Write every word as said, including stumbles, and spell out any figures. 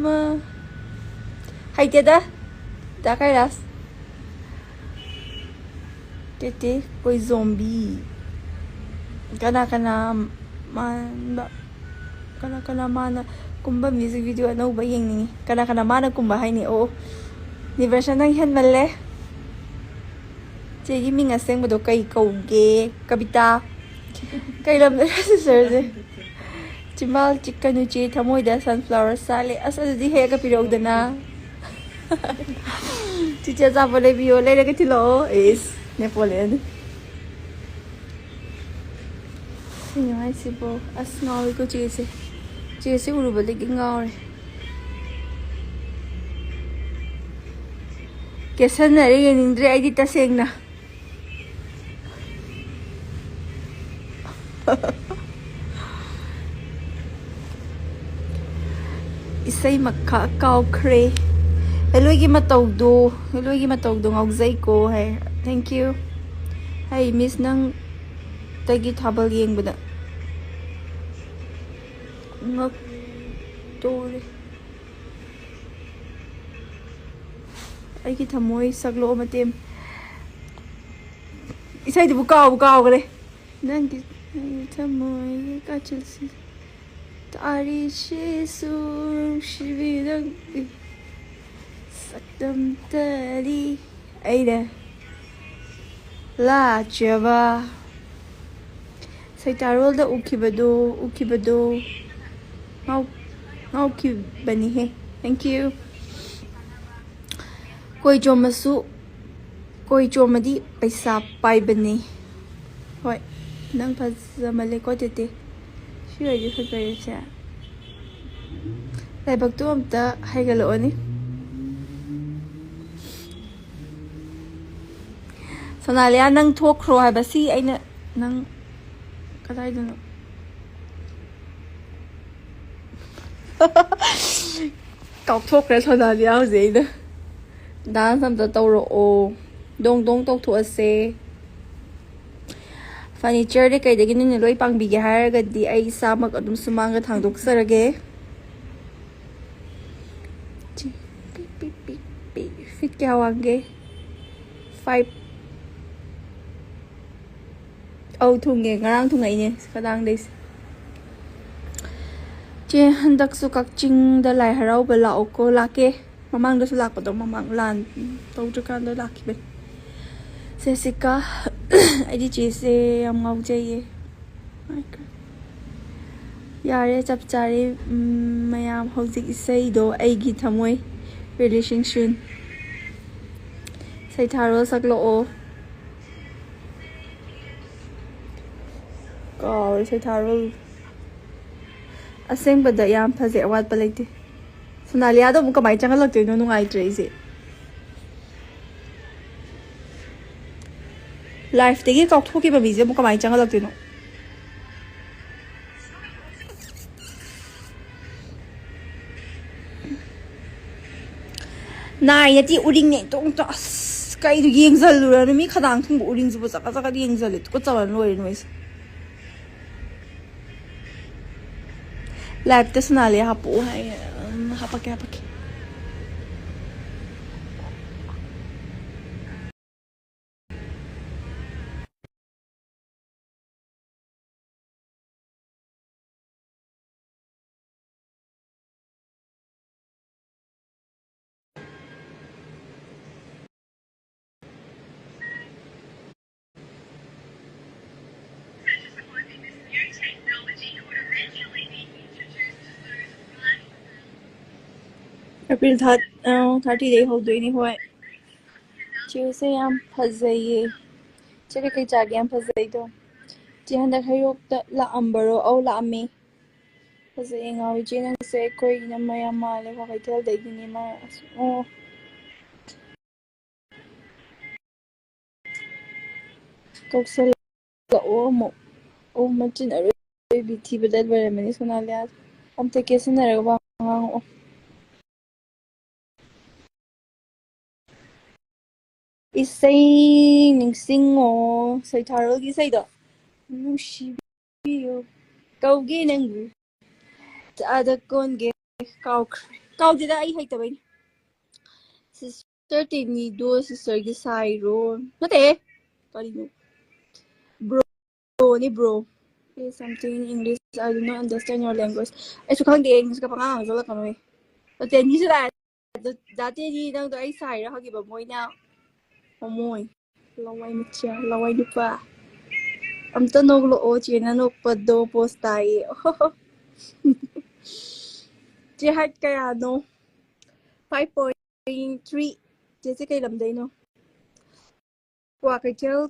ꯃ-, ꯍꯩꯇꯦꯗ꯫ ꯗꯥ ꯀꯩꯔꯥꯁ꯫ ꯇꯦꯇꯦ, ꯀꯣꯏ ꯖꯣꯝꯕꯤ꯫ ꯀꯅꯥ ꯀꯅꯥ ꯃꯥꯟꯕ, ꯀꯅꯥ ꯀꯅꯥ ꯃꯥꯅ ꯀꯨꯝꯕ music video ꯑꯅꯧꯕ ꯌꯦꯡꯅꯤꯡꯉꯤ? ꯀꯅꯥ ꯀꯅꯥ ꯃꯥꯅ ꯀꯨꯝꯕ ꯍꯥꯏꯅꯤ? ꯑꯣ, ꯅꯤꯕꯔꯁꯟ, ꯅꯪ ꯍꯦꯟꯃꯜꯂꯦ꯫ ꯆꯦꯒꯤ ꯃꯤꯡ ꯑꯁꯦꯡꯕꯗꯣ ꯀꯩ ꯀꯧꯒꯦ? ꯀꯕꯤꯇꯥ꯫ ꯀꯩ ꯂꯝꯗ ꯁꯤꯁꯇꯔꯁꯦ? ꯆꯤꯝꯕꯥꯜ ꯆꯤꯛꯀꯅꯨ ꯆꯦ, ꯊꯃꯣꯏꯗ sunflower ꯁꯥꯠꯂꯦ꯫ ꯑꯁ, ꯑꯗꯨꯗꯤ ꯍꯦꯛꯑꯒ ꯄꯤꯔꯛꯎꯗꯅ꯫ ꯆꯤꯆꯦ, ꯑꯆꯥꯄꯣꯠ ꯂꯩꯕꯤꯌꯣ, ꯂꯩꯔꯒ ꯊꯤꯜꯂꯛꯑꯣ꯫ ꯏꯁ, ꯅꯦꯄꯣꯂꯤꯌꯟ꯫ ꯀꯩꯅꯣ ꯍꯥꯏꯁꯤꯕꯣ? ꯑꯁ, ꯉꯥꯎꯔꯦꯀꯣ ꯆꯦꯁꯦ꯫ ꯆꯦꯁꯦ ꯎꯔꯨꯕꯗꯒꯤ ꯉꯥꯎꯔꯦ꯫ ꯀꯦꯁꯟꯅꯔꯦ, ꯌꯦꯡꯅꯤꯡꯗ꯭ꯔꯦ ꯑꯩꯗꯤ ꯇꯁꯦꯡꯅ꯫ ꯏꯁꯩ ꯃꯈꯥ ꯀꯥꯎꯈ꯭ꯔꯦ꯫ ꯍꯦꯂꯣꯏꯒꯤ ꯃꯇꯧꯗꯣ, ꯍꯦꯂꯣꯏꯒꯤ ꯃꯇꯧꯗꯣ ꯉꯥꯎꯖꯩꯀꯣ ꯍꯥꯏ꯫ Thank you꯫ ꯍꯩ, ꯃꯤꯁ, ꯅꯪ ꯇꯒꯤ ꯊꯥꯕꯜ ꯌꯦꯡꯕꯗ ꯉꯛꯇꯣꯔꯦ꯫ ꯑꯩꯒꯤ ꯊꯃꯣꯏ ꯁꯛꯂꯣꯛ ꯃꯇꯦꯝ꯫ ꯏꯁꯩꯗꯨꯕꯨ ꯀꯥꯎꯕꯨ ꯀꯥꯎꯈ꯭ꯔꯦ꯫ ꯅꯪꯒꯤ ꯊꯃꯣꯏꯒꯤ ꯀꯥꯆꯤꯜꯁꯤ ꯇꯥꯔꯤꯁꯤꯁꯨ ꯅꯨꯡꯁꯤꯕꯤ ꯅꯪꯒꯤ ꯁꯛꯇꯝꯇꯗꯤ ꯑꯩꯅ ꯂꯥꯠꯆꯕ꯫ ꯁꯩꯇꯥꯔꯣꯜꯗ ꯎꯈꯤꯕꯗꯣ, ꯎꯈꯤꯕꯗꯣ ꯉꯥꯎ-, ꯉꯥꯎꯈꯤꯕꯅꯤꯍꯦ꯫ Thank you꯫ ꯀꯣꯏ ꯆꯣꯝꯃꯁꯨ, ꯀꯣꯏ ꯆꯣꯝꯃꯗꯤ ꯄꯩꯁꯥ ꯄꯥꯏꯕꯅꯤ꯫ ꯍꯣꯏ, ꯅꯪ ꯐꯖꯃꯜꯂꯦꯀꯣ ꯇꯦꯇꯦ꯫ ꯁꯤ ꯑꯣꯏꯔꯗꯤ ꯐꯖꯔꯦꯁꯦ꯫ ꯂꯥꯏꯕꯛꯇꯨ ꯑꯝꯇ ꯍꯩꯒꯠꯂꯛꯑꯣꯅꯦ꯫ ꯁꯣꯅꯥꯂꯤꯌꯥ, ꯅꯪ ꯊꯣꯛꯈ꯭ꯔꯣ ꯍꯥꯏꯕ꯫ ꯁꯤ ꯑꯩꯅ, ꯅꯪ ꯀꯗꯥꯏꯗꯅꯣ? ꯀꯥꯎꯊꯣꯛꯈ꯭ꯔꯦ ꯁꯣꯅꯥꯂꯤꯌꯥ ꯍꯧꯖꯤꯛ ꯑꯩꯅ꯫ Dance ꯑꯝꯇ ꯇꯧꯔꯛꯑꯣ꯫ ꯗꯣꯡ ꯗꯣꯡ ꯇꯧꯊꯣꯛꯑꯁꯦ꯫ Furnitureꯗꯤ ꯀꯩꯗꯒꯤ ꯅꯣꯏꯅ ꯂꯣꯏ ꯄꯥꯡꯕꯤꯒꯦ ꯍꯥꯏꯔꯒꯗꯤ ꯑꯩ ꯏꯁꯥꯃꯛ ꯑꯗꯨꯝ ꯁꯨꯃꯥꯡꯗ ꯊꯥꯡꯗꯣꯛꯆꯔꯒꯦ꯫ ꯐꯤꯠ ꯀꯌꯥ ꯋꯥꯡꯒꯦ? ꯐꯥꯏꯚ꯫ ꯑꯧ, ꯊꯨꯡꯉꯦ꯫ ꯉꯔꯥꯡ ꯊꯨꯡꯉꯛꯏꯅꯦ ꯈꯗꯥꯡꯗꯩꯁꯦ꯫ ꯆꯦ, ꯍꯟꯗꯛꯁꯨ ꯀꯛꯆꯤꯡꯗ ꯂꯥꯏ ꯍꯔꯥꯎꯕ ꯂꯥꯛꯑꯣꯀꯣ꯫ ꯂꯥꯛꯀꯦ꯫ ꯃꯃꯥꯡꯗꯁꯨ ꯂꯥꯛꯄꯗꯣ, ꯃꯃꯥꯡ ꯂꯥꯟ ꯇꯧꯗ꯭ꯔꯤꯀꯥꯟꯗ ꯂꯥꯛꯈꯤꯕꯅꯦ꯫ ꯁꯦꯁꯤꯀꯥ, ꯑꯩꯗꯤ ꯆꯦꯁꯦ ꯌꯥꯝ ꯉꯥꯎꯖꯩꯌꯦ꯫ ꯌꯥꯔꯦ, ꯆꯞ ꯆꯥꯔꯦ꯫ ꯎꯝ, ꯃꯌꯥꯝ ꯍꯧꯖꯤꯛ ꯏꯁꯩꯗꯣ ꯑꯩꯒꯤ ꯊꯃꯣꯏ releasing soon꯫ ꯁꯩꯊꯥꯔꯣꯜ ꯁꯛꯂꯛꯑꯣ꯫ ꯀꯥꯎꯔꯦ ꯁꯩꯊꯥꯔꯣꯜ꯫ ꯑꯁꯦꯡꯕꯗ ꯌꯥꯝ ꯐꯖꯩ, ꯑꯋꯥꯠꯄ ꯂꯩꯇꯦ꯫ ꯁꯣꯅꯥꯂꯤꯌꯥꯗꯣ ꯑꯃꯨꯛ ꯀꯃꯥꯏꯅ ꯆꯪꯍꯜꯂꯛꯇꯣꯏꯅꯣ? ꯅꯨꯡꯉꯥꯏꯇ꯭ꯔꯦ ꯑꯩꯁꯦ꯫ ꯂꯥꯏꯐꯇꯒꯤ ꯀꯥꯎꯊꯣꯛꯈꯤꯕ ꯃꯤꯁꯦ ꯑꯃꯨꯛ ꯀꯃꯥꯏꯅ ꯆꯪꯍꯜꯂꯛꯇꯣꯏꯅꯣ? ꯅꯥꯏ ꯅꯠꯇꯦ, ꯎꯔꯤꯡꯅꯦ꯫ ꯇꯣꯡ ꯇꯣꯡ-, ꯑꯁ, ꯀꯩꯗꯣ ꯌꯦꯡꯖꯜꯂꯨꯔꯅꯨ? ꯃꯤ ꯈꯗꯥꯡ ꯊꯨꯡꯕ ꯎꯔꯤꯡꯁꯤꯕꯨ ꯆꯀꯠ ꯆꯀꯠ ꯌꯦꯡꯖꯜꯂꯦ꯫ ꯇꯨꯀꯠꯆꯕꯅ ꯂꯣꯏꯔꯦ ꯅꯣꯏꯁꯦ꯫ ꯂꯥꯏꯐꯇ ꯁꯅꯥꯂꯦ ꯍꯥꯞꯄꯛꯑꯣ ꯍꯥꯏ꯫ ꯎꯝ, ꯍꯥꯞꯄꯛꯀꯦ, ꯍꯥꯞꯄꯛꯀꯦ꯫ ꯑꯦꯄ꯭ꯔꯤꯜ ꯊꯥ, ꯑ, ꯊꯥꯔꯇꯤꯗꯩ ꯍꯧꯗꯣꯏꯅꯤ, ꯍꯣꯏ꯫ ꯆꯦꯁꯦ ꯌꯥꯝ ꯐꯖꯩꯌꯦ꯫ ꯆꯦ ꯀꯩꯀꯩ ꯆꯥꯒꯦ ꯌꯥꯝ ꯐꯖꯩꯗꯣ? ꯆꯦ ꯍꯟꯗꯛ ꯍꯩꯔꯣꯛꯇ ꯂꯥꯛꯑꯝꯕꯔꯣ? ꯑꯧ, ꯂꯥꯛꯑꯝꯃꯦ꯫ ꯐꯖꯩꯌꯦ ꯉꯥꯎꯋꯦ ꯆꯦ ꯅꯪꯁꯦ꯫ ꯑꯩꯈꯣꯏ ꯏꯅꯝꯃ ꯌꯥꯝ ꯃꯥꯜꯂꯦ꯫ ꯀ꯭ꯋꯥꯀꯩꯊꯦꯜꯗꯒꯤꯅꯦ ꯃꯥ꯫ ꯑꯁ, ꯑꯣ꯫ ꯀꯧꯁꯜꯂꯛꯑꯣ ꯑꯃꯨꯛ꯫ ꯑꯣ, ꯃꯆꯤꯟ ꯑꯔꯣꯏꯕꯤ ꯊꯤꯕꯗ ꯂꯣꯏꯔꯝꯃꯅꯤ ꯁꯣꯅꯥꯂꯤꯌꯥ꯫ ꯑꯝꯇ ꯀꯦꯁꯤꯟꯅꯔꯒ ꯋꯥ ꯉꯥꯡꯉꯛꯑꯣ꯫ ꯏꯁꯩ ꯅꯤꯡꯁꯤꯡꯉꯣ, ꯁꯩꯊꯥꯔꯣꯜꯒꯤ ꯏꯁꯩꯗꯣ꯫ ꯅꯨꯡꯁꯤꯕꯤꯌꯨ, ꯀꯧꯒꯦ ꯅꯪꯕꯨ, ꯆꯥꯗ ꯀꯣꯟꯒꯦ꯫ ꯀꯥꯎꯈ꯭ꯔꯦ꯫ ꯀꯥꯎꯗꯦꯗ, ꯑꯩ ꯍꯩꯇꯕꯩꯅꯦ꯫ ꯁꯤꯁ-, Sister Tinido, sisterꯒꯤ ꯁꯥꯏꯔꯣ? ꯅꯠꯇꯦ꯫ ꯀꯔꯤꯅꯣ? Bro ꯅꯤ, bro. Say something in English. I do not understand your language. ꯑꯩꯁꯨ ꯈꯪꯗꯦ, English ꯀ ꯄꯉꯥꯡ ꯉꯥꯡꯖꯜꯂꯛꯀꯅꯨ꯫ ꯅꯠꯇꯦ, ꯃꯤꯁꯨ ꯂꯥꯛꯑꯦ꯫ ꯗꯥ ꯇꯦꯅꯤ, ꯅꯪꯗꯣ ꯑꯩ ꯁꯥꯏꯔ ꯍꯪꯉꯤꯕ ꯃꯣꯏꯅ꯫ ꯍꯣꯃꯣꯏ꯫ ꯂꯋꯥꯏ ꯃꯆꯥ, ꯂꯋꯥꯏ ꯅꯨꯄꯥ꯫ ꯑꯝꯇ ꯅꯣꯛꯂꯛꯑꯣ, ꯆꯦꯅ ꯅꯣꯛꯄꯗꯣ post ꯇꯥꯏꯌꯦ꯫ ꯆꯦ height ꯀꯌꯥꯅꯣ? Five point three. ꯆꯦꯁꯦ ꯀꯩ ꯂꯝꯗꯩꯅꯣ? ꯀ꯭ꯋꯥꯀꯩꯊꯦꯜ